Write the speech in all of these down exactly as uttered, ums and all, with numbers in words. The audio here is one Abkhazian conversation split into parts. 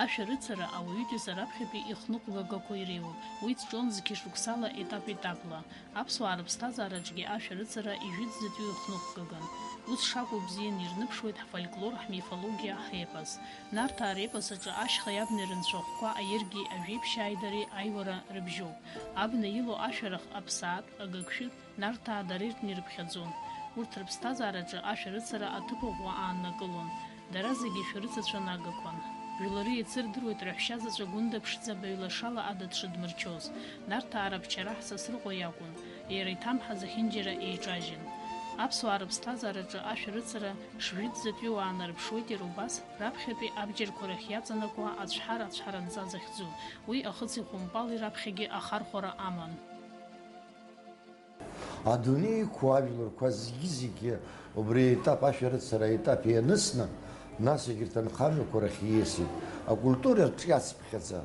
Ашәарыцара ауаҩытәыҩса раԥхьатәи ихныҟәгагақәа иреиуоуп, уи дҿон зқьышықәсала етап-етапла. Аԥсуаа рыԥсҭазаараҿгьы ашәарыцара ижәытәӡатәиу ихныҟәгаган. Ус шакәу бзианы ирныԥшуеит ҳфольклор, ҳмифологиа, ҳепос. Нарҭаа репос аҿы ашьхеи абнеи рынцәахәқәа аиргьы ажәеиԥшьааи дареи аиуара рыбжьоуп. Абна илоу ашәарах аԥсаатә, агыгшәыг, Нарҭаа дара иртәны ирыԥхьаӡон. Урҭ рыԥсҭазаараҿы ашәарыцара аҭыԥ ӷәӷәа ааннакылон. Дара зегьы шәарыцацәа нагақәан. Жәлары еицырдыруеит раҳәшьа заҵәы Гәында ԥшӡа баҩ лашала ада дшыдмырчоз. Нарҭаа рабчараҳ Сасрыҟәа иакәын. Иара иҭамҳа зехьынџьара еиҿажьын. Аԥсуаа рыԥсҭазаараҿы ашәарыцара шжәытәӡатәиу аанарԥшуеит иара убас раԥхьатәи абџьарқәа рахь иаҵанакуа ацәҳар ацәҳаранҵа захьӡу. Уи ахыци хәымпали раԥхьагьы ахархәара аман. Адунеи иқәу ажәларқәа зегьы-зегьы убри аетап, ашәарыцара аетап ианысны, нас егьырҭ анхамҩақәа рахь ииасит. Акультура ҿиацыԥхьаӡа,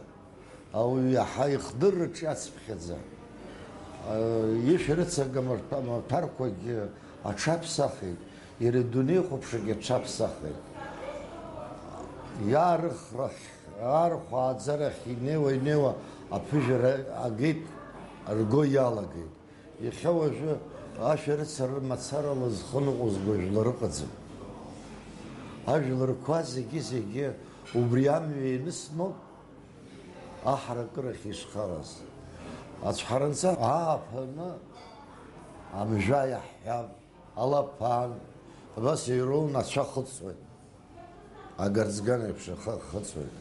ауаҩы иаҳа ихдырра ҿиацыԥхьаӡа, ишәарыцага маҭәарқәагьы аҽаԥсахит, иара идунеихәаԥшрагьы аҽаԥсахит. Иаарыхрахь, аархәааӡарахь инеиуа-инеиуа аԥыжәара агеит, рго иалагеит. Иахьа уажәы ашәарыцара мацарала зхы ныҟәызго жәлар ыҟаӡам. Ажәларқәа зегьы-зегьы убри амҩа ианысноуп аҳаракырахь ишхараз. Ацәҳаранҵа ааԥаны амжәа иаҳҳәап, алаԥан, абас еироулны ацәа хыҵуеит. Агарӡган еиԥш ахы ахыҵуеит.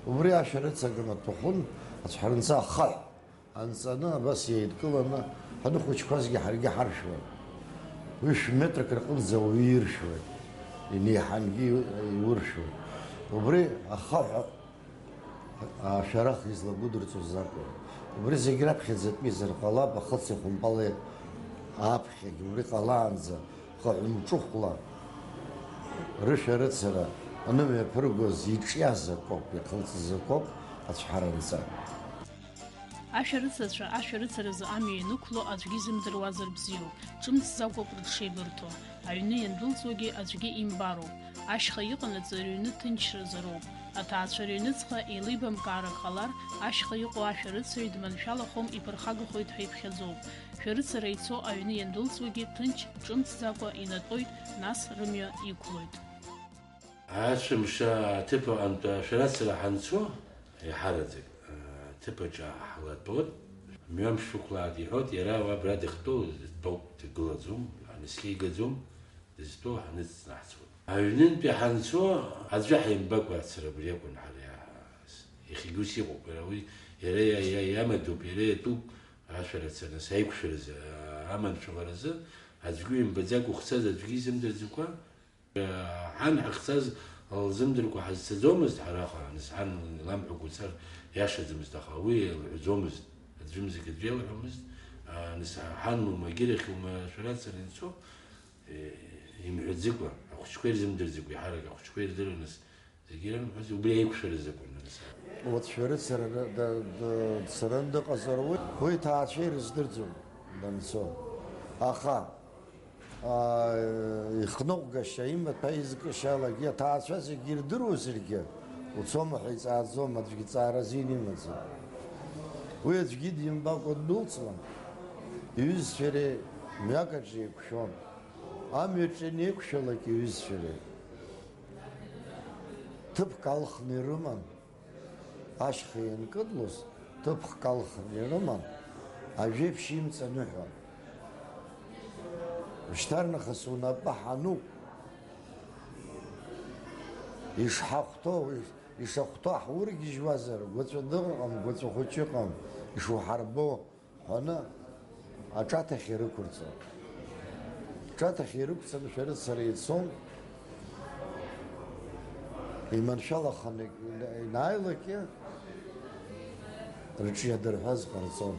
Убри ашәарыцага маҭәахәын, ацәҳаранҵа ахаҳә анҵаны абас еидкыланы ҳаныхәыҷқәазгьы ҳаргьы ҳаршәуан. Ҩышә метрак рҟынӡа уаҩы иршәуеит, инеиҳангьы иуршәуеит. Убри ахаҳә ашәарах излагәыдырҵоз акәын. Убри зегь раԥхьаӡатәизар ҟалап, ахыци ахәымпали аԥхьагь убри ҟалаанӡа хаҳәымҿыхәла рышәарыцара анымҩаԥыргоз иҿиаз акоуп, иахылҵыз акоуп ацәҳаранҵа. Ашәарыцацәа ашәарыцаразы амҩа ианықәло аӡәгьы изымдыруазар бзиоуп, ҿымҭӡакәа рыҽшеибырҭо. Аҩны иандәылҵуагьы аӡәгьы имбароуп. Ашьха иҟанаҵы рыҩны ҭынчразароуп. Аҭаацәа рыҩныҵҟа еилибамкаара ҟалар, ашьха иҟоу ашәарыцаҩ дманшәалахом, иԥырхагахоит ҳәа иԥхьаӡоуп. Шәарыцара ицо аҩны иандәылҵуагьы ҭынч, ҿымҭӡакәа инатәоит, нас рымҩа иқәлоит. Ацәымш аҭыԥ аҟынтә ашәарыцара ҳанцо, еиҳараӡак, аҭыԥ аҿы ҳлатәоит. Мҩамш шәықәлааит иҳәоит, иара уа абра дыхтәоу дтәоуп, дгылаӡом, анаскьа игаӡом, дызтәоу ҳныҵҵны ҳцоит. Аҩнынтәи ҳанцо, аӡәы ҳаимбакәа ацара абри акәын ҳара иаҳ-, иахьагьы ус иҟоуп, иара уи, иара иа-, иа-, иамадоуп, иара иатәуп ашәарыцара, нас аиқәшәаразы, аманшәаларазы, аӡәгьы имбаӡакәа ухцаз, аӡәгьы изымдырӡакәа, Ҳан ҳахьцаз лзымдыркәа ҳазцаӡомызт ҳара аҟара, нас ҳан иламҳәакәа уцар иашаӡамызт, аха уи лҳәаӡомызт, аӡәымзаргьы аӡәы иалҳәомызт, нас ҳан ума егьырахь ума ашәарыцара ианцо, имҳәаӡакәа, ахәыҷқәа ирзымдырӡакәа, еиҳарак ахәыҷқәа ирдыруан, нас зегьы ирымҳәоз убри аиқәшәаразы акәын, нас. Урҭ шәарыцара д-, д-, дцаран дыҟазар уи, уи иҭаацәа ирыздырӡом данцо. Аха ихныҟәгашьа, имаҭәа изкышьалагьы аҭаацәа зегьы ирдыруазаргьы, уцома ҳәа иҵааӡом, аӡәгьы ҵаара азин имаӡам. Уи аӡәгьы димбакәа ддәылҵуан. Иҩызцәа иреи мҩак аҿы еиқәшәон. Амҩаҿы ианеиқәшәалак иҩызцәа иреи ҭыԥк алхны ирыман. Ашьха ианкыдлоз, ҭыԥк алхны ирыман, ажәеиԥшь имҵаныҳәон. Шьҭарнахыс унапы ҳануп, ишҳахәҭоу, ишахәҭоу ҳургьежьуазар, гәаҵәа дыҟам, гәаҵәа хәыҷы ыҟам, ишуҳарбо, ҳәаны аҿаҭахь ирықәырҵон. Аҿаҭахь ирықәҵаны шәарыцара ицон, иманшәалаханы инааилакгьы рыҿиадырҳәаз ҟарҵон.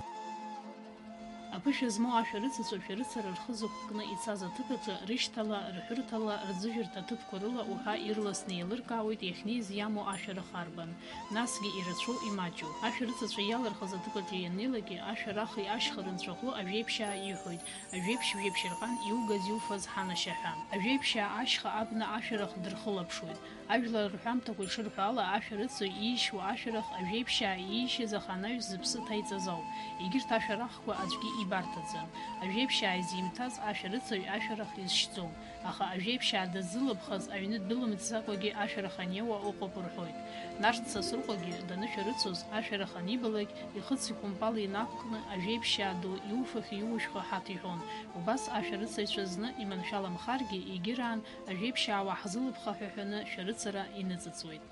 Аԥышәа змоу ашәарыцацәа шәарыцара рхы зықәкны ицаз аҭыԥ аҿы рышьҭала, рҳәырҭала, рӡыжәырҭа аҭыԥқәа рыла уҳәа ирласны еилыркаауеит иахьнеиз иамоу ашәарах арбан. Насгьы ирацәоу, имаҷу. Ашәарыцацәа иалырхыз аҭыԥаҿы ианнеилакгьы, ашәарахи ашьха рынцәахәы ажәеиԥшьаа иҳәоит, ажәеиԥшь жәеиԥшьырҟан иугаз-иуфаз ҳанашьа ҳәа. Ажәеиԥшьаа ашьха абна ашәарах дырхылаԥшуеит. Ажәлар рҳәамҭақәа ишырҳәо ала, ашәарыцаҩ иишьуа ашәарах ажәеиԥшьаа иишьыз аха анаҩс зыԥсы ҭаиҵаз ауп. Егьырҭ ашәарахқәа аӡәгьы ибарҭаӡам. Ажәеиԥшьаа изимҭаз ашәарыцаҩ ашәарах изшьӡом, аха ажәеиԥшьаа дыззылыԥхаз аҩны дәылымҵӡакәагьы ашәарах аниоуа ыҟоуп рҳәоит. Нарҭ Сасрыҟәагьы данышәарыцоз, ашәарах анибалак, ихыци хәымпали инақәкны, ажәеиԥшьаа ду иуфахьы иушәхы ҳаҭ иҳәон. Убас ашәарыцаҩцәа зны иманшәаламхаргьы, егьыраан ажәеиԥшьаа уаҳзылыԥха ҳәа ҳәаны шәарыцара иныҵыҵуеит.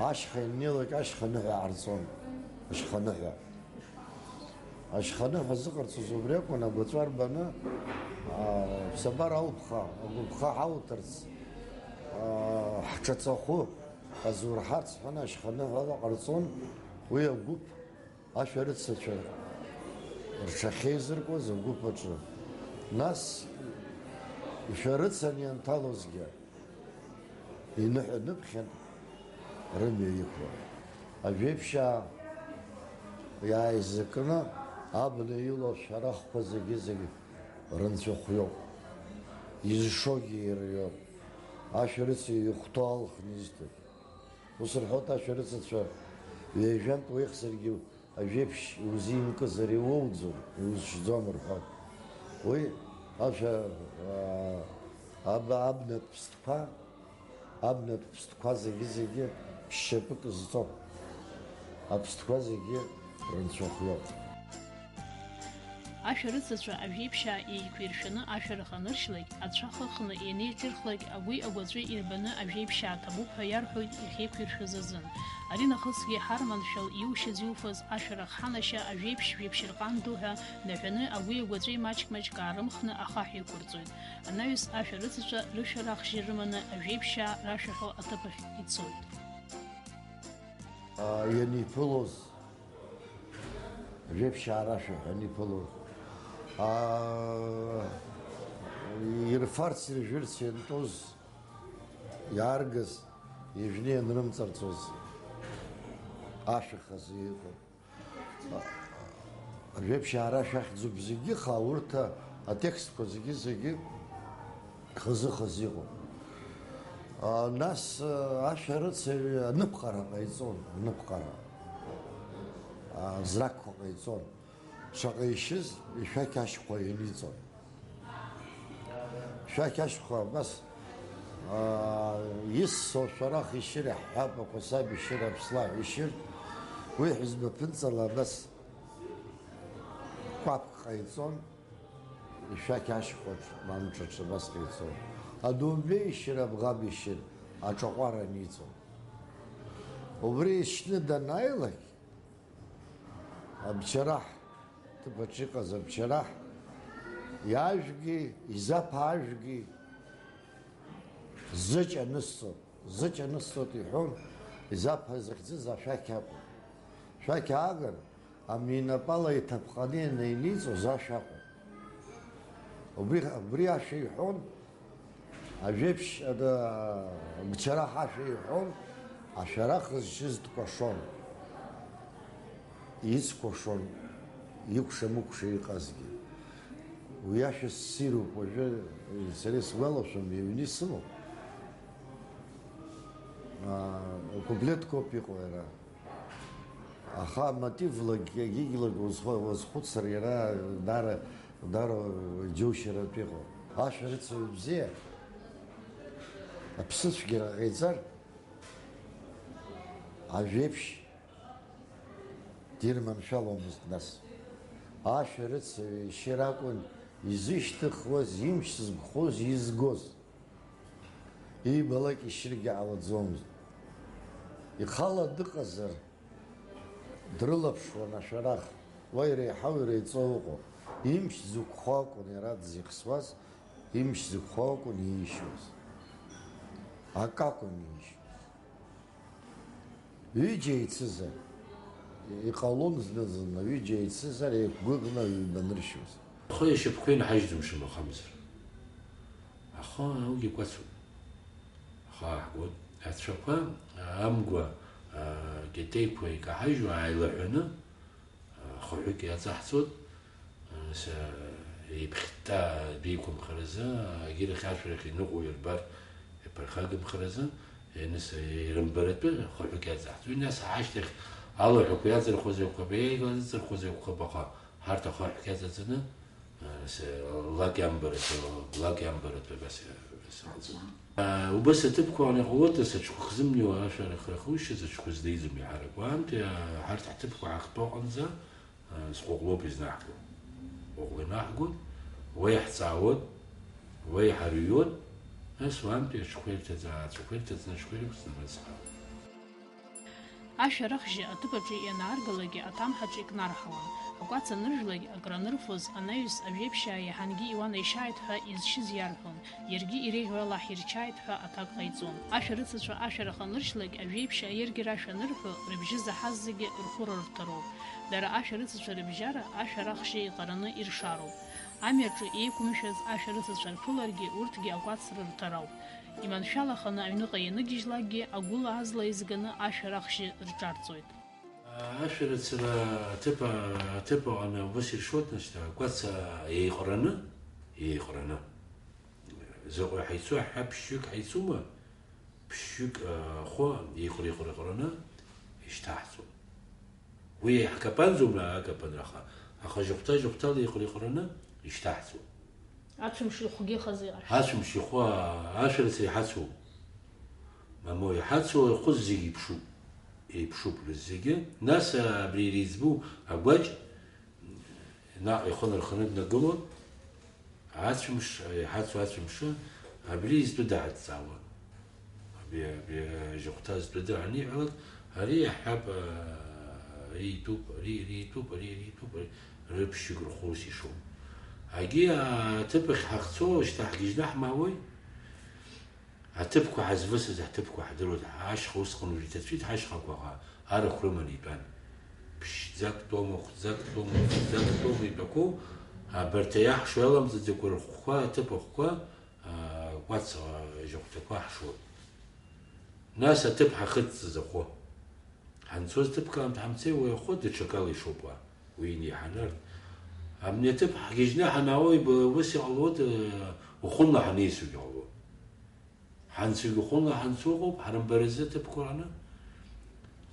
Ашьха ианнеилак ашьханыҳәа ҟарҵон. Ашьханыҳәа. Ашьханыҳәа зыҟарҵоз убри акәын, агәаҵәа рбаны, аа, ԥсабара алԥха, агәыԥха ҳауҭарц, аа, ҳҿаҵахәы азурҳарц ҳәаны ашьханыҳәала ҟарҵон уи агәыԥ. Ашәарыцацәа рҽахьеизыркуаз агәыԥ аҿы, нас ишәарыцан ианҭалозгьы, иныҳәа-ныԥхьан рымҩа иқәлон. Ажәеиԥшьаа иааизакны абна илоу ашәарахқәа зегьы-зегьы рынцәахә иоуп, изшогьы иара иоуп, ашәарыцаҩ ихәҭоу алхны изҭоит. Ус рҳәоит ашәарыцацәа, ҩажәантә уеихсыргьы ажәеиԥшь иузимкызар иуоуӡом, иузшьӡом рҳәоит. Уи ашәа, аа, аб-, абнатә ԥстәқәа, абнатә ԥстәқәа зегьы-зегьы ԥшь-шьапык зҵоуп. Аԥстәқәа зегьы рынцәахә иоуп. Ашәарыцацәа ажәеиԥшьаа еиқәиршәаны ашәарах аныршьлак, ацәа хыхны ианеиҿырхлак, агәи агәаҵәеи ирбаны ажәеиԥшьаа ҭабуп ҳәа иарҳәоит иахьеиқәиршәаз азын. Ари нахысгьы ҳарманшәал иушьаз-иуфаз ашәарах ҳанашьа ажәеиԥшь жәеиԥшьырҟан ду ҳәа наҳәаны агәи агәаҵәеи маҷк-маҷк аарымхны ахаҳә иқәырҵоит. Анаҩс ашәарыцацәа рышәарах жьы рыманы ажәеиԥшьаа рашәаҳәо аҭыԥахь ицоит. Ианиԥылоз, жәеиԥшьаа рашәа ҳәа ианиԥыло, аа, ирфарц, иржәырц иантәоз, иааргаз, ижәны ианрымҵарҵоз ашәа хазы иҟоуп. Ажәеиԥшьаа рашәа ахьӡуп зегьы, аха урҭ атекстқәа зегьы-зегьы хазы-хазы иҟоуп. А, нас, а, ашәарыцаҩ аныԥҟара ҟаиҵон, аныԥҟара. А, зракқәа ҟаиҵон. Шаҟа ишьыз, ишәақь ашьхәа ианиҵон. Шәақь ашьхәа абас, а, иссо шәарах ишьыр иаҳҳәап, акәасаб ишьыр, аԥслаҳә ишьыр, уи ҳәызба ԥынҵала абас кәаԥк ҟаиҵон. Ишәақь ашьхәаҿ, амҿаҿ абас ҟаиҵон. Адомбеи ишьыр, абӷаб ишьыр, аҿаҟәара аниҵон. Убри ишьны данааилак, абчараҳ, ҭыԥаҿ иҟаз абчараҳ, иажәгьы, изаԥа ажәгьы, зыҷ анысҵоит, зыҷ анысҵоит иҳәон, изаԥа захьӡыз ашәақь акәын. Шәақь ааган, аминапала иҭаԥҟаны ианеиниҵоз ашә акәын. Убри, убри ашәа иҳәон, ажәеиԥшь, ада, мчара ҳашәа иҳәон, ашәарах зшьыз дкәашон, ицкәашон, икәша-мыкәша иҟазгьы. Уи ашәа ссируп, уажәы сара исгәалашәом, иҩны исымоуп. Аа, куплеткоуп иҟоу иара. Аха амотивлагь, егьыгьлак уазхәы-, уазхәыцыр, иара даара, даара џьоушьаратә иҟоуп. Ашәарыцаҩ бзиа, аԥсыцәгьара ҟаиҵар, ажәеиԥшь дирманшәаломызт нас. Ашәарыцаҩ ишьыр акәын изышьҭыхуаз, имч згәхоз, изгоз. Иибалак ишьыргьы ҟалаӡомызт. Ихала дыҟазар, дрылаԥшуан ашәарах, уа иреиҳау иреиҵоу ыҟоуп. Имч зықәхо акәын иара дзыхьсуаз, имч зықәхо акәын иишьуаз. Акы акәын иишьуаз. Ҩыџьа еицызар, иҟалон зны-зынла, ҩыџьа еицызар, еиқәгәыӷны аҩы баныршьуаз. Ахы ишьапқәа инҳажьӡом шамахамзар. Ахы аугьы кәацуп. Ахы ааҳгоит. Ацәақәа, амгәа, а, кьатеиқәа икаҳажьуа ааилаҳәаны, Хәҩык иаҵаҳҵоит, ес-, еиԥхьытта адәеиқәымхаразы, агьырахь ашәарах иныҟәо ирбар, Ԥырхагамхаразы, ианыс-, ирымбаратәы хәаҳәык иаҵаҳҵоит. Нас ашьҭахь алаҳәақәа иаҵырхуаз еиқәхап, еиӷьу иаҵырхуаз еиқәхап, аха ҳарҭ ахаҳәк иаҵаҵаны, э, с-, лак иамбаратәы, лак иамбаратәы абас, э, сыҟаҵон. Э, убас аҭыԥқәа ан иҟалоит, нас аҽқәа хзымнеиуа ашәарах рахушьаз аҽқәа злеиӡом иҳарак. Уаантәи, э, ҳарҭ ҳҭыԥқәа ҳахьтәоу аҟынӡа, Сҟәыҟәлоуп изнаҳго. Ҟәыҟәла инаҳгон, уа иаҳҵаауан, уа иҳарҩуан, нас уантәи аҽқәа ирҭаҵа-, ацәақәа ирҭаҵаны аҽқәа ирықәҵаны рыцҳауан. Ашәарахжьы аҭыԥ аҿы ианааргалакгьы аҭамҳаҿы икнарҳауан, акәац аныржәлак акранырфоз анаҩс ажәеиԥшьаа иаҳангьы иуанаишьааит ҳәа изшьыз иарҳәон. Иаргьы иреиӷьу ала ҳирчааит ҳәа аҭак ҟаиҵон. Ашәарыцацәа ашәарах аныршьлак, ажәеиԥшьаа иаргьы рашәа анырҳәо, рыбжьы заҳаз зегьы рхәы рырҭароуп. Дара ашәарыцацәа рыбжьара ашәарахжьы еиҟараны иршароуп. Амҩаҿы еиқәымшәаз ашәарыцацәа рԥыларгьы урҭгьы акәац рырҭарауп. Иманшәалаханы аҩныҟа ианыгьежьлакгьы агәыла-азла еизганы ашәарахжьы рҿарҵоит. Ашәарыцара аҭыԥ, аҭыԥ аҟны убас иршоит, нас, акәац еиҟараны, еиҟараны. Заҟа ҳаицу, ҳҳәа, ԥшьҩык ҳаицума, ԥшьҩык, ахәы еиҟәра-еиҟәра иҟараны ишьҭаҳҵон. Уи ҳкапанӡом, акапанраха, аха жьыхәҭа-жьыхәҭала еиҟәра-еиҟәраны ишьҭаҳҵон. Ацәымш ихәгьы хазы иҟаршьуан. Ацәымш ихәы ашәарыцара иҳацу, мамоу, иҳацу ахәы зегьы еиԥшуп, еиԥшуп зегьы. Нас абри иреиҵбу агәаҿ наҟ ихы нарханы днагылон. Ацәымш, иҳацу ацәымшы, абри зтәы даҳадҵаауан. Абри, абри ажьыхәҭа зтәы даҳаниҳәалак, ари иаҳҳәап, ари итәуп, ари, ари итәуп, ари, ари итәуп, ари рыԥшьҩык рхәы ус ишоуп. Агьи аҭыԥахь ҳахьцо, шьҭа ҳгьежьны ҳмаауеи? Аҭыԥқәа ҳазвысыз, ҳҭыԥқәа ҳдыруаз, ашьха усҟан уажә иҭацәит, ҳашьхақәа аха арахә рыманы итәан. Ԥшьӡак тома, хәӡак тома, хәӡак тома итәақәоу, абарҭ аиаҳшо иаламҵаӡакәа рыхәқәа, аҭыԥ ахәқәа, акәац, ажьыхәҭақәа ҳшоит. Нас аҭыԥ ҳахыҵҵыз ахәы. Ҳанцоз ҭыԥк аамҭа ҳамцеи, уи ахәы даҽакала ишоуп уа, уи инеиҳаны арҭ. Абни аҭыԥ ҳгьежьны ҳанаауа, иб-, ус иҟалоит, э, ухәынла ҳанеисугь ҟалоит. Ҳанцәагь ухәынла ҳанцәа ыҟоуп, ҳарымбаразы аҭыԥқәа раны.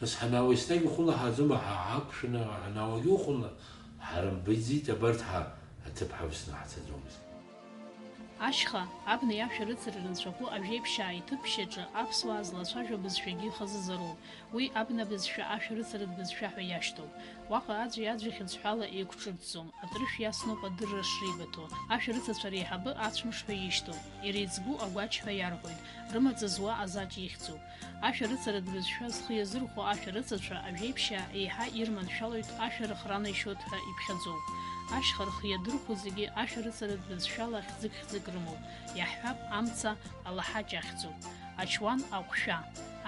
Нас ҳанаауа еснагь ухәынла ҳааӡома, ҳа-, ҳақәшәаны ҳанаауагьы ухәынла ҳарымбаӡеит, абарҭ ҳа-, аҭыԥ ҳавсны ҳцаӡомызт. Ашьха, абна иашәарыцара рынцәахәы ажәеиԥшьаа иҭыԥшьаҿы аԥсуаа злацәажәо абызшәагьы ихазызароуп. Уи абна бызшәа ашәарыцаратә бызшәа ҳәа иашьҭоуп. Уаҟа аӡәи аӡәи хьыӡҳәала еиқәҿырҭӡом, атрышә иасноуп адырра шреибыҭо. Ашәарыцацәа реиҳабы ацәымш ҳәа ишьҭоуп, иреиҵбу агәач ҳәа иарҳәоит, рымаҵ зуа азаҷ ихьӡуп. Ашәарыцаратә бызшәа зхы иазырхәо ашәарыцацәа ажәеиԥшьаа еиҳа ирманшәалоит, ашәарах ранашьоит ҳәа иԥхьаӡоуп. Ашьха рхы иадырхәо зегьы ашәарыцаратә бызшәала хьӡык-хьӡык рымоуп, иаҳҳәап, амца алаҳаҷ ахьӡуп, ачуан аҟәшәа,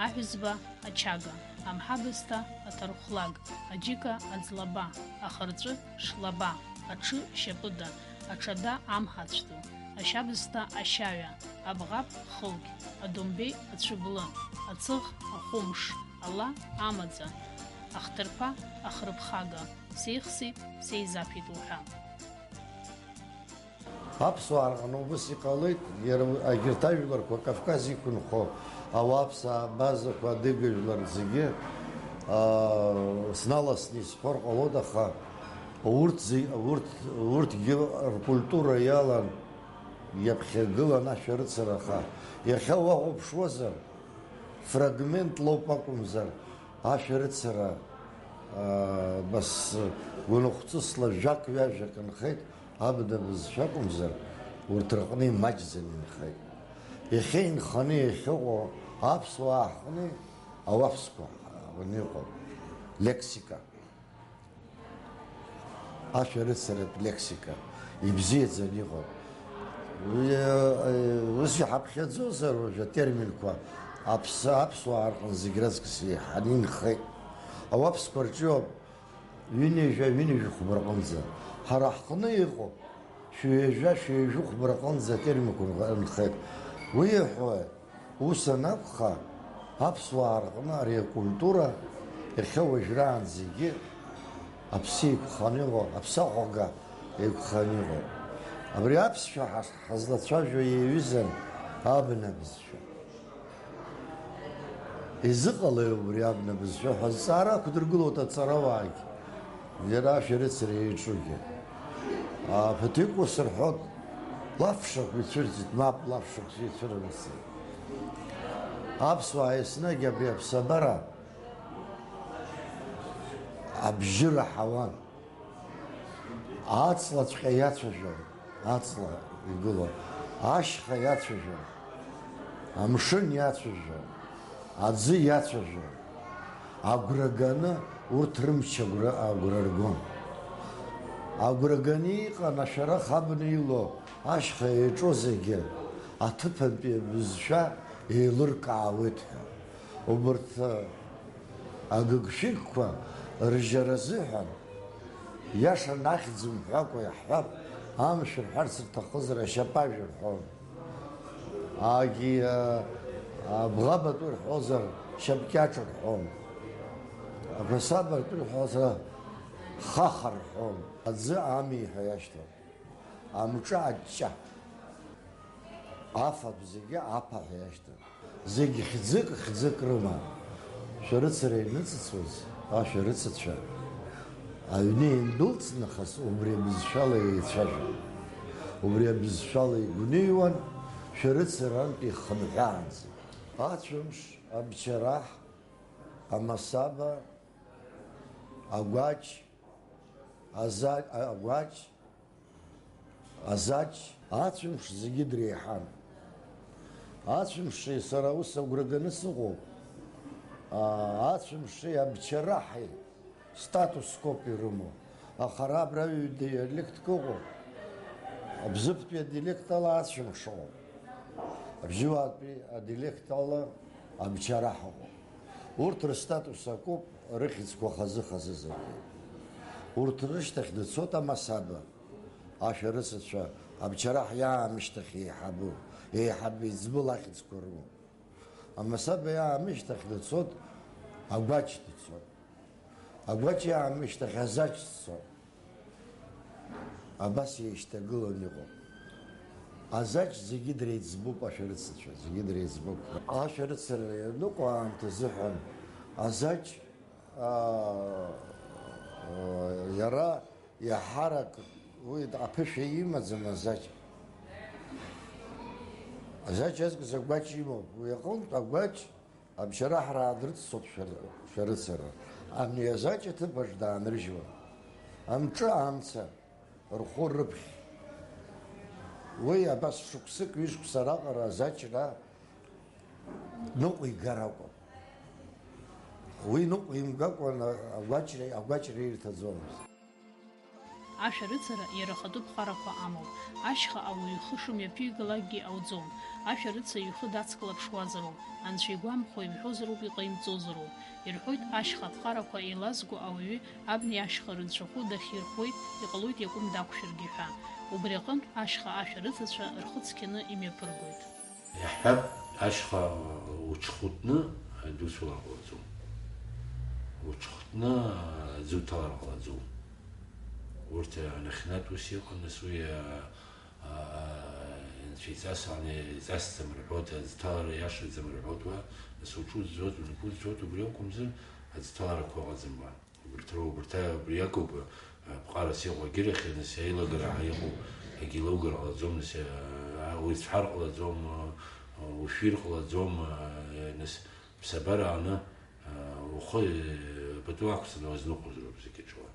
аҳәызба ачага, амҳабысҭа аҭархәлаг, аџьыка аӡлаба, ахырҵәы шлаба, аҽы шьапыда, аҽада амҳацә ду, ашьабысҭа ашьаҩа, абӷаб хылқь, адомбеи ацәыблы, ацыӷ ахәымш, ала амаӡа, ахҭырԥа ахрыԥхага, сеихсит, сеизаԥит уҳәа. Аԥсуаа рҟны убыс иҟалеит, иара егьырҭ ажәларқәа, Кавказ иқәынхо ауааԥсаа абазақәа, адыга жәлар зегьы, аа, сналасны исҳәар ҟалоит, аха урҭ зи-, урҭ, урҭгьы ркультура иалан, иаԥхьагылан ашәарыцара, аха иахьа уахәаԥшуазар, фрагмент лоуп акәымзар, ашәарыцара, аа, бас гәынхәҵысла жәак-ҩажәак нхеит. Абна бызшәа акәымзар, урҭ рҟны имаҷӡаны инхеит. Иахьа инханы иахьыҟоу аԥсуаа ҳҟны ауаԥсқәа ҳҟны иҟоуп. Лексика. Ашәарыцаратә лексика ибзиаӡаны иҟоуп. Уи, э, ус иҳаԥхьаӡозар, уажә атерминқәа аԥс-, аԥсуаа рҟны зегь раҵкыс еиҳаны инхеит. Ауаԥсқәа рҿиоуп. Ҩынҩажәа, ҩынҩажәи хәба рҟынӡа. Ҳара ҳҟны иҟоуп, шәҩажәа, шәҩажәи хәба рҟынӡа атерминқәа нх-, нхеит. Уи иаҳәои? Ус анакәха, аԥсуаа рҟны ари акультура иахьа уажәраанӡагьы аԥсы еиқәханы иҟоуп, аԥсахәага еиқәханы иҟоуп. Абри аԥсшәа ҳа-, ҳазлацәажәо иаҩызан абна бызшәа. Изыҟалеи убри абна бызшәа ҳәа зҵаара ақәдыргылоит аҵарауаагьы, иара ашәарыцара еиҿугьы. Ааԥыҭ икәу сырҳәоит, лафшақә ицәырҵит, мап, лафшықәса ицәырымҵит. Аԥсуаа еснагь абри аԥсабара абжьы раҳауан. Аҵлаҵәҟьа иацәажәон, аҵла игылон, ашьха иацәажәон, амшын иацәажәон, аӡы иацәажәон. Агәра ганы урҭ рымч агәра, агәра ргон. Агәра ганы иҟан ашәарах абна илоу, ашьха еиҿоу зегьы аҭыԥантәи абызшәа еилыркаауеит ҳәа. Убарҭ агыгшәыгқәа ржьара азыҳәан, иаша нахьӡ мҳәакәа иаҳҳәап, амшә рҳәарц рҭахызар, ашьапажә рҳәон. Агьи, а, абӷабатәы рҳәозар, шьапкьаҿ рҳәон. Ақәасаб ртәы рҳәозар, хаха рҳәон. Аӡы ами ҳәа иашьҭан. Амҿы аҷҷа. Афатә зегьы аԥа ҳәа иашьҭан. Зегь хьӡык-хьӡык рыман. Шәарыцара ианыҵыҵуаз, ашәарыцацәа аҩны иандәылҵ нахыс убри абызшәала еицәажәон. Убри абызшәала игәныҩуан шәарыцарантә ихынҳәаанӡа. Ацәымш, абчараҳ, амасаба, агәач, аза-, агәач, азач, ацәымш зегьы дреиҳан. Ацәымши сара ус агәра ганы сыҟоуп. Аа, ацәымши абчараҳи статус-квоуп ирымоу. Аха ара абра ҩ-диалектк ыҟоуп. Абзыԥтәи адиалект ала ацәымш ыҟоуп. Абжьуаатәи адиалект ала абчараҳ ыҟоуп. Урҭ рстатус акоуп рыхьӡқәа хазы-хазы зегьы. Урҭ рышьҭахь дыцоит амасаба, ашәарыцацәа, абчараҳ иаамышьҭахь еиҳабы, еиҳабы еиҵбы лахьӡқәа рымоуп. Амасаба иаамышьҭахь дыцоит, агәач дыцоит. Агәач иаамышьҭахь азач дцоит. Абас еишьҭагылан иҟоуп. Азач зегьы дреиҵбуп, ашәарыцацәа зегьы дреиҵбуп. Ашәарыцара ианыҟоу аамҭазыҳәан азач, аа, иара иаҳарак уи аԥышәа имаӡам азач. Азач азкыз агәач имоуп. Уи аҟынтә агәач абчараҳраа дрыццоит шәар-, шәарыцара. Ани азаҷ аҭыԥаҿ даанрыжьуан. Амҿы амца рхәы рыԥхь. Уи абас шықәсык, ҩышықәса раҟара азаҷра ныҟәигар акәын. Уи ныҟәимгакәан агәаҷра, агәаҷра ирҭаӡомызт. Ашәарыцара иара ахатәы ԥҟарақәа амоуп. Ашьха ауаҩы ихы шымҩаԥигалакгьы ауӡом. Ашәарыцаҩ ихы дацклаԥшуазароуп. Анцәа игәамԥхо имҳәозароуп, иҟаимҵозароуп. Ирҳәоит, ашьха аԥҟарақәа еилазго ауаҩы абни ашьха рынцәахәы дахьирхәуеит, иҟалоит иакәым дақәшәаргьы ҳәа. Убри аҟынтә, ашьха ашәарыцацәа рхы цқьаны имҩаԥыргоит. Иаҳҳәап, ашьха уҽхәытны адәы уцәылар ҟалаӡом. Уҽхәытны аӡы уҭалар ҟалаӡом. Урҭ анахьнатә ус иҟан, нас уи, а, а, анцәа иҵас ан-, иҵасӡам рҳәоит, аӡы ҭалара иашаӡам рҳәоит уа, нас уҽуӡәӡәоит, унапы уӡәӡәоит, убри акәымзар, аӡы ҭаларақәа ыҟаӡам уа. Убарҭ роуп, убарҭ, убри акоуп, а, ԥҟарас иҟоу, агьырахь, нас, аилагара ҳәа иҟоу, егьа илоугар ҟалаӡом, нас, а, уи цәҳар ҟалаӡом, а, ушәир ҟалаӡом, а, нас, ԥсабара ааны, а, ухы, а, пату ақәҵаны уазныҟәозароуп зегьы ҿуа.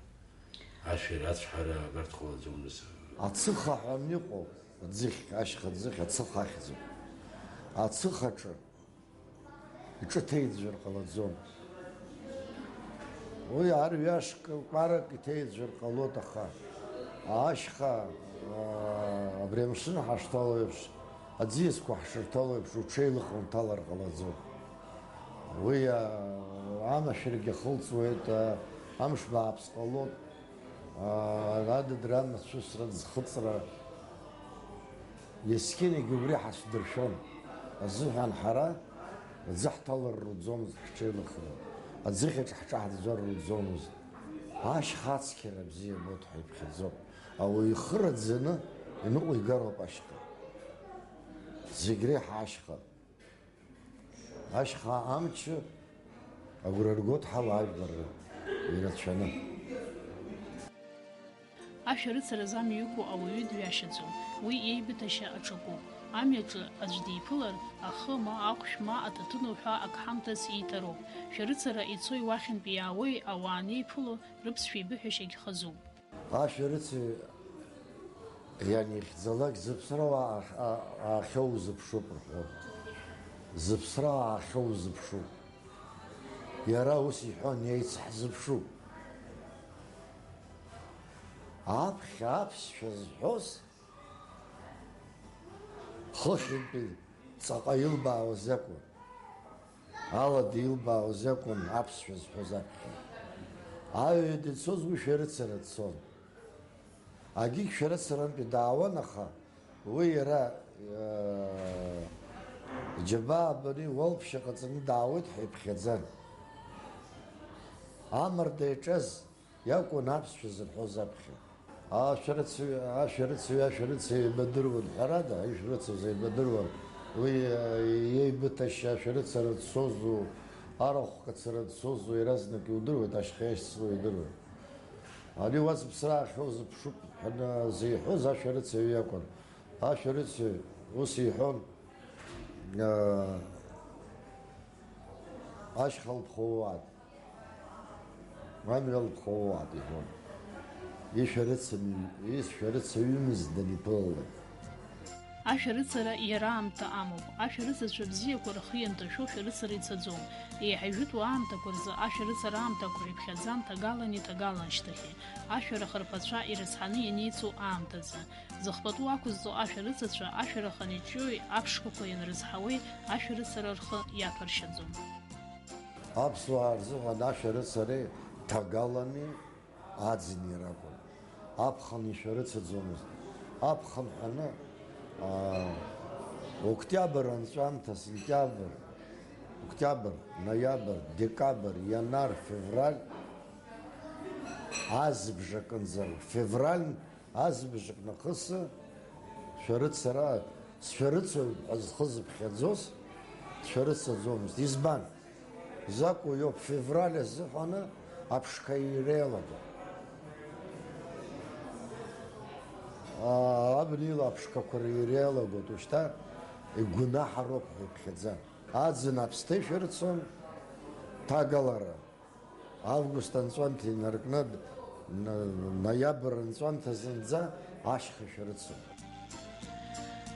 Ашәира, ацәҳара, абарҭ ҟалаӡом, нас. Ацыха ҳәа иҟоуп, аӡыхь, ашьха ӡыхь, ацыха ахьӡуп. Ацыхаҿы иҿы ҭеиӡәыр ҟалаӡом. Уи арҩашк кәарак иҭеиӡәыр ҟалоит, аха ашьха, аа, абри амшын ҳашҭало еиԥш, аӡиасқәа ҳшырҭало еиԥш, уҽеилыхны уҭалар ҟалаӡом. Уи, аа, амашәыргьы ахылҵуеит, аа, амш бааԥс ҟалоит. Аа, адыдра, амацәысра, аӡхыҵра, есқьынагьы убри ҳацәдыршәон. Азыҳәан ҳара аӡы ҳҭалар руӡомызт ҳҽеилыхны, аӡыхьаҿ ҳҿаҳҵәар руӡомызт. Ашьха ацқьара бзиа абоит ҳәа иԥхьаӡоуп. Ауаҩы ихы раӡаны иныҟәигароуп ашьха. Зегь реиҳа ашьха. Ашьха амчы Агәра ргоит ҳауаажәлар ирацәаны. Ашәарыцаразы амҩа иқәу ауаҩы дҩашьаӡом, уи иеибыҭашьа аҽакуп. Амҩаҿы аӡә диԥылар, ахы, ма ахәшә, ма аҭаҭын уҳәа ак ҳамҭас еиҭароуп. Шәарыцара ицои уахьынтә иаауеи ауаа анеиԥыло, рыԥсшәа еибыҳәашьагь хазуп. Ашәарыцаҩ ианихьӡалак зыԥсра уаа аахьоу узыԥшуп рҳәон. Зыԥсра аахьоу узыԥшуп. Иара ус иҳәон, еицҳзыԥшуп. Аԥхьа аԥсшәа зҳәоз хыхьынтәи ҵаҟа илбаауаз акәын. Алада илбаауаз акәын аԥсшәа зҳәоз аԥхьа. Аҩада ицоз уи шәарыцара дцон. Агьигь шәарыцарантәи даауан, аха уи иара, э, џьабаа баны иуалԥшьа ҟаҵаны даауеит ҳәа иԥхьаӡан. Амарда иаҿаз иакәын аԥсшәа зырҳәоз аԥхьа. Ашәарыцаҩ, ашәарыцаҩ, ашәарыцаҩ еибадыруан, ҳәарада, ишәарыцаз еибадыруан. Уи, э, иеибыҭашьа ашәарыцара дцозу, арахә кацара дцозу, иаразнак иудыруеит, ашьха иашьцыло идыруеит. Ари уа зыԥсра ахьоу зыԥшуп ҳәа зиҳәоз ашәарыцаҩ иакәын. Ашәарыцаҩ ус иҳәон, э, ашьха лԥхоуаат. Амҩа лԥхоуаат, иҳәон. Ишәарыцамҩ-, ишәарыцаҩымыз даниԥылалак. Ашәарыцара иара аамҭа амоуп. Ашәарыцацәа бзиақәа рхы ианҭашәо шәарыцара ицаӡом. Еиҳа ижәытәу аамҭақәа рзы ашәарыцара аамҭақәа иԥхьаӡан ҭагалани ҭагаланшьҭахьи. Ашәарах рԥацәа ирызҳаны ианеицу аамҭазы. Зыхԥатәу ақәызҵо ашәарыцацәа ашәарах анеиҿиои аԥшқақәа ианрызҳауеи ашәарыцара рхы иаҭәаршьаӡом. Аԥсуаа рзыҳәан ашәарыцареи ҭагалани аӡыни ракәын. Аԥхын ишәарыцаӡомызт. Аԥхын ҳәаны, аа, октиабр анҵәамҭа, сентиабр, октиабр, ноиабр, декабр, ианар, февраль, азыбжакынӡа, февраль азыбжак нахысы шәарыцара, сшәарыцаҩуп ҳәа зхы зыԥхьаӡоз дшәарыцаӡомызт. Избан? Закәу иоуп февраль азыҳәаны аԥшқа иреилаго. Аа, абнеила аԥшқақәа иреилагоит, ушьҭа игәнаҳароуп ҳәа иԥхьаӡан. Аӡын аԥсҭа ишәарыцон, ҭагалара. Август анҵәамҭа инаркны, н-, ноиабр анҵәамҭа зынӡа ашьха шәарыцон.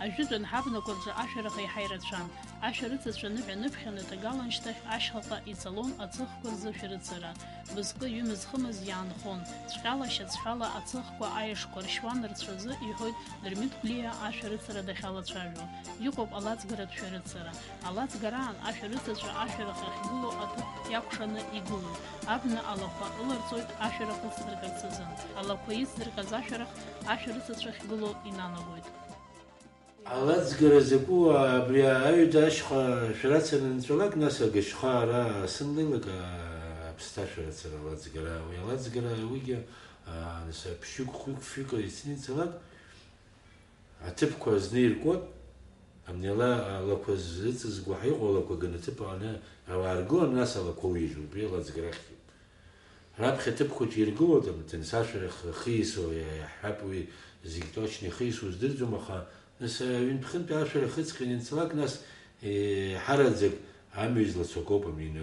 Ажәытәан ҳабнақәа рҿы ашәарах еиҳа ирацәан. Ашәарыцацәа ныҳәа ныԥхьаны ҭагаланшьҭахь ашьхаҟа ицалон аҵыхқәа рзы шәарыцара. Мызкы, ҩымыз-хымыз иаанхон. Цәҟьала, шьацәҳәала аҵыхқәа аиашқәа ршьуан рцәазы, иҳәоит Дырмит Гәлиа ашәарыцара дахьалацәажәо. Иҟоуп алаҵгаратә шәарыцара. Алаҵгараан ашәарыцацәа ашәарах ахьгылоу аҭыԥ иакәшаны игылоит. Абна алақәа ыларҵоит ашәарах ыҵдырҟьарц азын. Алақәа ицдырҟьаз ашәарах ашәарыцацәа ахьгылоу инанагоит. Алаҵгара закәу абри аҩада ашьха шәарацара анҵәалак, нас агашьха ара асынлеилак, а, аԥсҭа шәарацара алаҵгара, уи алаҵгара уигьы, а, нас ԥшьҩык, хәҩык, фҩык ицны ицалак, аҭыԥқәа зны иркуан, абни ала, алақәа зыҵызгәаҳа иҟоу алақәа ганы аҭыԥ аҟны ауаа ргылан, нас алақәа уижьуп, уи алаҵгара ахьӡуп. Раԥхьа аҭыԥ хәыҷы иргылоит, амҭан, сашәарах ихисуа, иаҳҳәап, уи зегь точно ихисуа здырӡом, аха, нас, аҩынтәхынтәи ашәарах ыҵҟьаны ианцалак, нас, еиҳараӡак амҩа излацәакоуп амин-,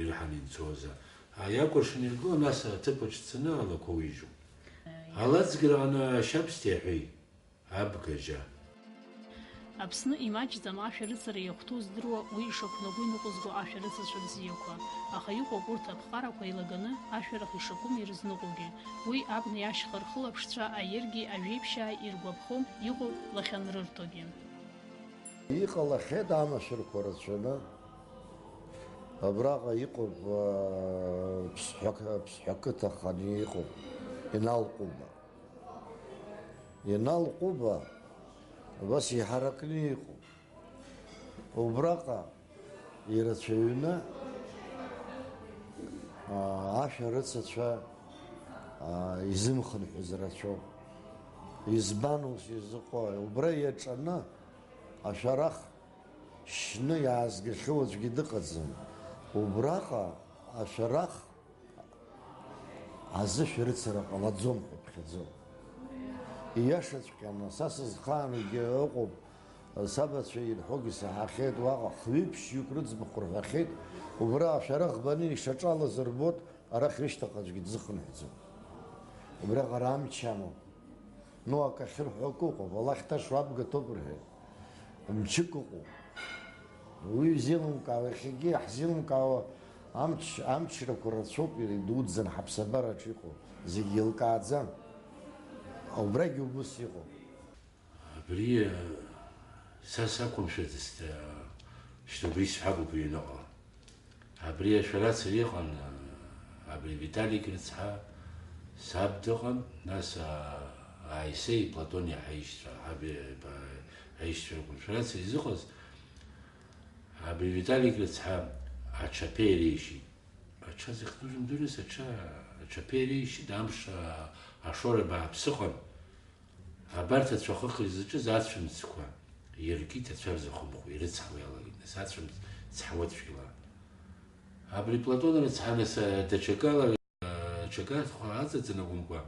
ирҳаны инцозар. А, иакәыршаны иргыло, нас аҭыԥ аҿы дцаны алақәа уижьуп. Алаҵгара аҟны ашьабсҭа иаҳәеит. Абгажьа. Аԥсны имаҷӡам ашәарыцара иахәҭоу здыруа уи ишақәнаго иныҟәызго ашәарыцацәа бзиақәа, аха иҟоуп урҭ аԥҟарақәа еилаганы ашәарах ишакәым ирызныҟәогьы. Уи абнеи ашьха рхылаԥшцәа аиргьы ажәеиԥшьааи иргәаԥхом, иҟоуп лахьанрырҭогьы. Иҟалахьеит амашәырқәа рацәаны. Абраҟа иҟоуп, аа, ԥсҳәак-, ԥсҳәа қыҭа ханы иҟоуп, Инал Ҟәыба. Инал Ҟәыба убас иҳаракны иҟоуп. Убраҟа ирацәаҩны, аа, ашәарыцацәа, аа, изымхынҳәыз рацәоуп. Избан ус изыҟоу? Убра иаҿаны ашәарах шьны иаазгахьоу аӡәгьы дыҟаӡам. Убраҟа Ашәарах азы шәарыцара ҟалаӡом ҳәа иԥхьаӡоуп. Ииашаҵәҟьаны, са сызхаангьы ыҟоуп, сабацәа ирҳәогьы саҳахьеит, уаҟа хҩы-ԥшьҩык рыӡбахә рҳәахьеит, убра ашәарах баны ишаҿалаз рбоит, арахь рышьҭахь аӡәгьы дзыхынҳәӡом. Убраҟара амч амоуп. Ну, акы ахьырҳәо акы ыҟоуп, алахь ҭаршәу абга ҭоуп рҳәеит. Мчык ыҟоуп. Уи изеилымкаауа, иахьагьы иаҳзеилымкаауа амч, амчрақәа рацәоуп, идуӡӡан ҳаԥсабараҿы иҟоу, зегь еилкааӡам. Убрагьы убыс иҟоуп. Абри, са сақәымшәацызт, шьҭа убри сҳәагоуп иҩныҟа. Абри ашәарыцара иҟан, абри Виталик рыцҳа, саб дыҟан, нас, а, Аисеи Платон иаҳа ишьцәа, ҳаб иаҳа ишьцәа ракәын шәарыцара изыҟаз. Абри Виталик рыцҳа, аҽа ԥеи реишьит. Аҽа зыхьӡу шәымдыруаз, аҽа, аҽа ԥеи реишьит, амш, а, ашоура бааԥсыҟан. Абарҭ ацәахыха изаҿыз ацәымцқәа иркит, ацәа рзахәымхәа, ирыцҳауа иалагеит, нас ацәымц цҳауа цәгьала. Абри Платон рыцҳа, нас, даҽакала, даҽакы аҵаҵаны акәымкәа,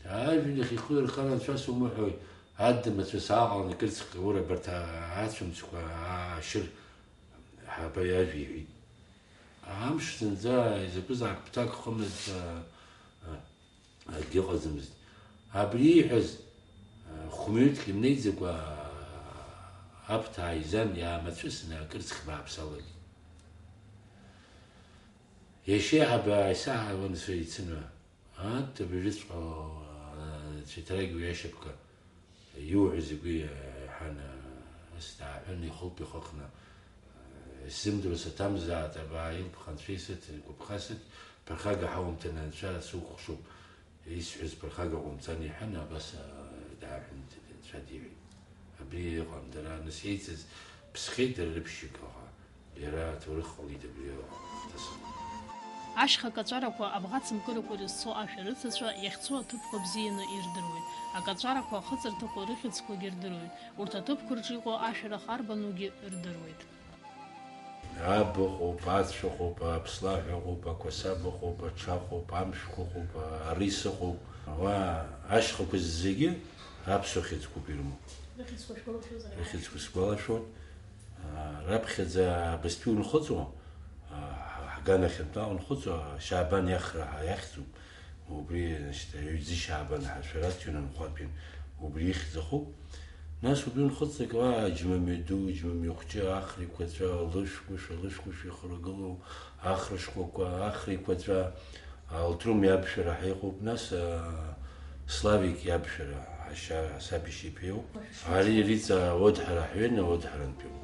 ажәҩан ахь ихы ирхар анцәа сумыҳәои, адда мацәыс ааҟаланы акырцх ура абарҭ ацәымцқәа аашьыр ҳәа абаҩ ажәа иҳәит. Амш зынӡа изакәызаалак ԥҭак хымыз, а, а, акгьы ыҟаӡамызт. Абри ииҳәаз, а, хә-минуҭк имнеиӡакәа, а, аԥҭа ааизан, иаамацәысны акырцх бааԥсалагеит. Иашьеиҳабы ааисаҳауан сара ицынҩа. Анҭ абыржәыҵәҟьа, а, цәеиҭарак иуиашьапка, иуҳәаз игәы иаҳәан, ас дааҳәын, ихылԥа ихыхны, а, исзымдыруа саҭамзааит, абаа илԥха анцәа исыҭ, игәаԥха сыҭ, ԥырхага ҳаумҭан, анцәа сукәыхшоуп, исҳәаз ԥырхага ҟоумҵан, иҳәан, абас, а, дааҳәын, анцәа диҳәеит. Абри иҟан, дара нас еицыз ԥсхеит, дара рыԥшьҩык аҟа. Иара аҭоурых ҟалеит абри аҟны. Ашьха каҵәарақәа, абӷацымкырақәа ирызцо ашәарыцацәа иахьцо аҭыԥқәа бзианы ирдыруеит. Акаҵәарақәа ахыҵырҭақәа рыхьӡқәагьы рдыруеит. Урҭ аҭыԥқәа рҿы иҟоу ашәарах арбанугьы рдыруеит. Аб ыҟоуп, ацә ыҟоуп, аԥслаҳә ыҟоуп, ақәасаб ыҟоуп, аҽа ыҟоуп, амшәқәа ыҟоуп, арис ыҟоуп. Уа ашьхақәа зегьы аԥсуа хьыӡқәоуп ирымоу. Рыхьӡқәа шәгәалашәозар? Рыхьӡқәа сгәалашәоит. Аа, раԥхьаӡа абызтәи унхыҵуа, аа, ҳганахьынтә аанхыҵуа, Шьаабан иахра ҳәа иахьӡуп. Убри, значит, аҩӡы Шьаабан ҳәа шәарацәгьа нанхәатәин, убри ихьӡ ахуп. Нас убри унхыҵлак, аа, џьма мҩаду, џьма мҩахәҷы, ахра еиқәаҵәа, лышәкәышә, алышәкәышә ихыргылоу, ахра шкәакәа, ахра еиқәаҵәа, Алтрум иабшәара ҳәа иҟоуп, нас, а, Славик иабшәара, ҳашьа, саб ишьа иԥа иоуп. Ари Риҵа Одҳара ҳҩын, Одҳарантәиуп.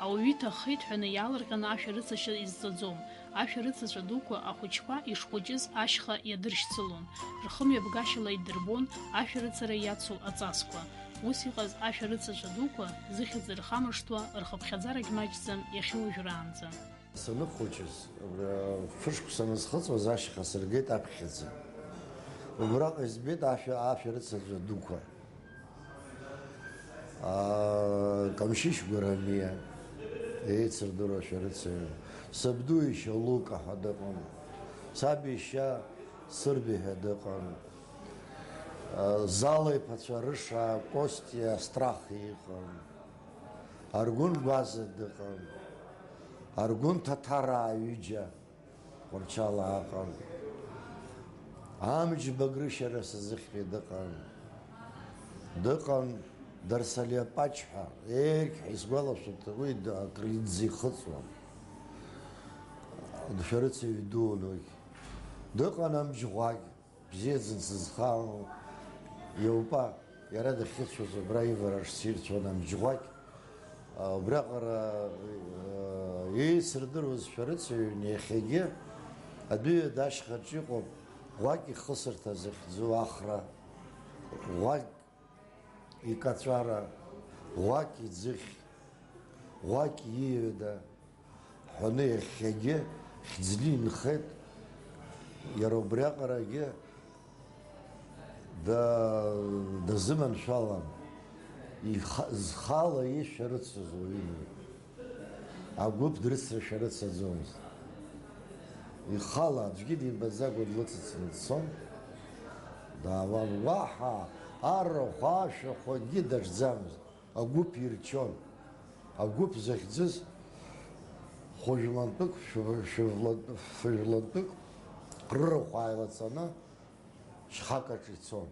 Ауаҩы иҭаххеит ҳәаны иаалырҟьаны ашәарыцашьа изҵаӡом. Ашәарыцацәа дуқәа ахәыҷқәа ишхәыҷыз ашьха иадыршьцылон. Рхымҩаԥгашьала идырбон ашәарыцара иацу аҵасқәа. Ус иҟаз ашәарыцацәа дуқәа зыхьӡ рхамышҭуа, рхыԥхьаӡарагь маҷӡам иахьа уажәраанӡа. Саныхәыҷыз, фышықәса анысхыҵуаз ашьха сыргеит аԥхьаӡа. Убраҟа избеит ашәа, ашәарыцацәа дуқәа. Аа, Камшьышь Гәарамиа, еицырдыруа ашәарыцаҩы. Сабду ишьа Лука ҳәа дыҟан. Саб ишьа Сырби ҳәа дыҟан. Зала иԥацәа Рышаа, Костиа, Страхи иҟан. Аргәын Гәаза дыҟан. Аргәын Ҭаҭараа ҩыџьа Ҟәарчала аҟан. Амџьба Грышьа Расазыхьтәи дыҟан. Дыҟан Дарсалиа Пач ҳәа, еергьҳәа исгәалашәоит, уи д-, акры иӡӡа ихыҵуан. Дшәарыцаҩ дуун уигь. Дыҟан Амџьӷәагь. Бзиаӡаны сызхаау иоупа, иара дахьыцәоз убра ивара шсирцәон Амџьӷәагь. А, убриаҟара, а, еицырдыруаз шәарыцаҩын иахьагьы адәы ҩада ашьхаҿ иҟоуп Ӷәак ихысырҭа захьӡу Ахра, Ӷәак икаҵәара, Ӷәак иӡыхь, Ӷәак иҩада. Ҳәаны иахьагьы хьӡны инхеит, иара убриаҟарагьы да-, дазыманшәалан, иха-, зхала ишәарыцоз уаҩын уи. Агәыԥ дрыцрашәа рыцаӡомызт. Ихала аӡәгьы димбаӡакәа длыцыцны дцон, даауан. Уаҳа арахә, ашәахә акгьы даҿӡамызт. Агәыԥ ирчон. Агәыԥ захьӡыз хәыжәлантәык, шәы-, шәыжәлантә-, фыжәлантәык рырахә ааилаҵаны шьхак аҿы ицон.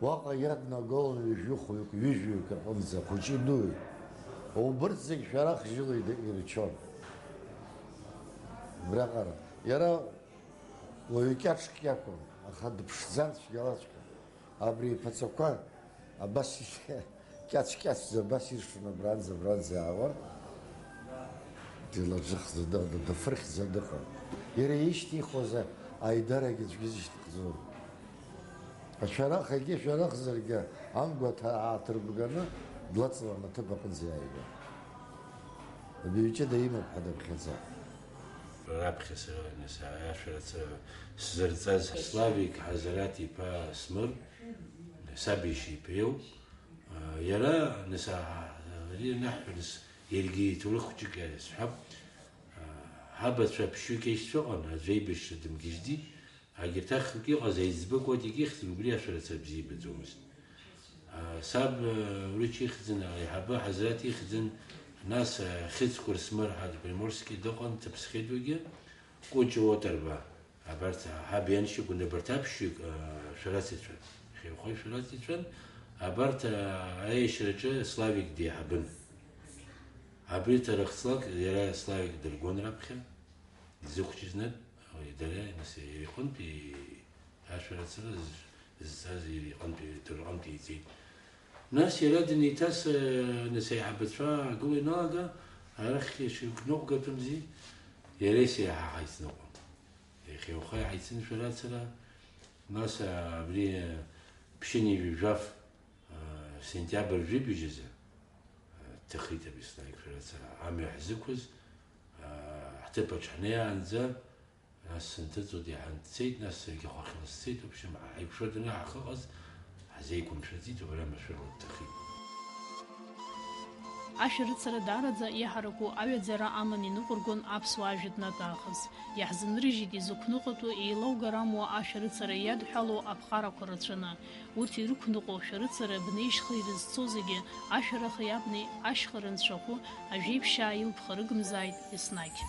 Уаҟа иаднагалон ҩажәи хәҩык, ҩыжәҩык аҟынӡа, хәыҷи дуи. Убырҭ зегь шәарах жьыла ида-, ирчон. Убриаҟара иара уаҩы кьаҿк иакәын, аха дыԥшӡан цәгьалаҵәҟьа. Абри иԥацәақәа абас ишьа-, кьац-кьацӡа абас иршон абранӡа, абранӡа иаауан. Дилаџыхӡа, д-, д-, дыфырхьӡа дыҟан. Иара ишьҭихуаз аидарагьы аӡәгьы изышьҭыхӡом. Ашәарах, егьи шәарахзаргьы, амгәаҭа ааҭырбганы, длаҵалан аҭыԥ аҟынӡа иааигон. Абаҩ ҷыда имоуп ҳәа даԥхьаӡа. Раԥхьа сара, нас, ашәарыцара сзырҵаз Славик Ҳазараҭ-иԥа Смыр, саб ишьа иԥа иоуп. Иара, нас, ари анаҳҳәа, нас, иаргьы иҭоурых хәҷык иасҳәап. Ҳабацәа ԥшьҩык еишьцәа ыҟан, аӡә аибашьра дымгьежьди. Агьырҭ ахҩык иҟаз аиҵбы Котик ихьӡын, убри ашәарыцара бзиа ибаӡомызт. А, саб, а, Урыч ихьӡын, аиҳабы Ҳазреҭ ихьӡын, нас, а, Хьыҵкәыр Смыр ҳәа Приморски дыҟан, дыԥсхьеит уигьы, Кәыҷа Уотарба, абарҭ, а, ҳаб ианшьа гәны абарҭ аԥшьҩык, а, шәарацицәан, хеихәа шәарацицәан, абарҭ, а, аиашьраҿы Славик деиҳабын. Абри ҭарахҵлак иара Славик дыргон раԥхьа. Дзыхәҷыз нап, уи дара, нас, иара иҟынтә и-, ашәарыцара з-, зҵаз иара иҟынтә, дара рҟынтә иҵеит. Нас иара дынеиҭас, нас, аиҳабацәа аагыло ианалага, арахь шьоук ныҟәгатәымзи, иареи сареи ҳа ҳаицныҟәон. Иахьа уаха иҳаицын шәарацара, нас, абри, ԥшьынҩажәи жәаф, сентиабр жәибжь азы, дҭахеит абри еснагь шәарацара. Амҩа ҳзықәыз, ҳҭыԥаҿ ҳнеиаанӡа, нас сынҭыҵуеит, иаҳа дцеит, нас саргьы хәахьла сцеит, в общем, ҳаиқәшәо данаҳхыҟаз, ҳзеиқәымшәаӡеит, убра машәырла дҭахеит. Ашәарыцара даараӡа иаҳараку аҩаӡара аман иныҟәыргон аԥсуаа жәытәнатә аахыс. Иаҳзынрыжьит изықәныҟәатәу еилаугар амуа ашәарыцара иадҳәалоу аԥҟарақәа рацәаны. Урҭ ирықәныҟәо шәарыцара бнеишьха ирызцо зегьы ашәарахи абнеи ашьха рынцәахәы ажәеиԥшьаа илԥха рыгымзааит еснагь.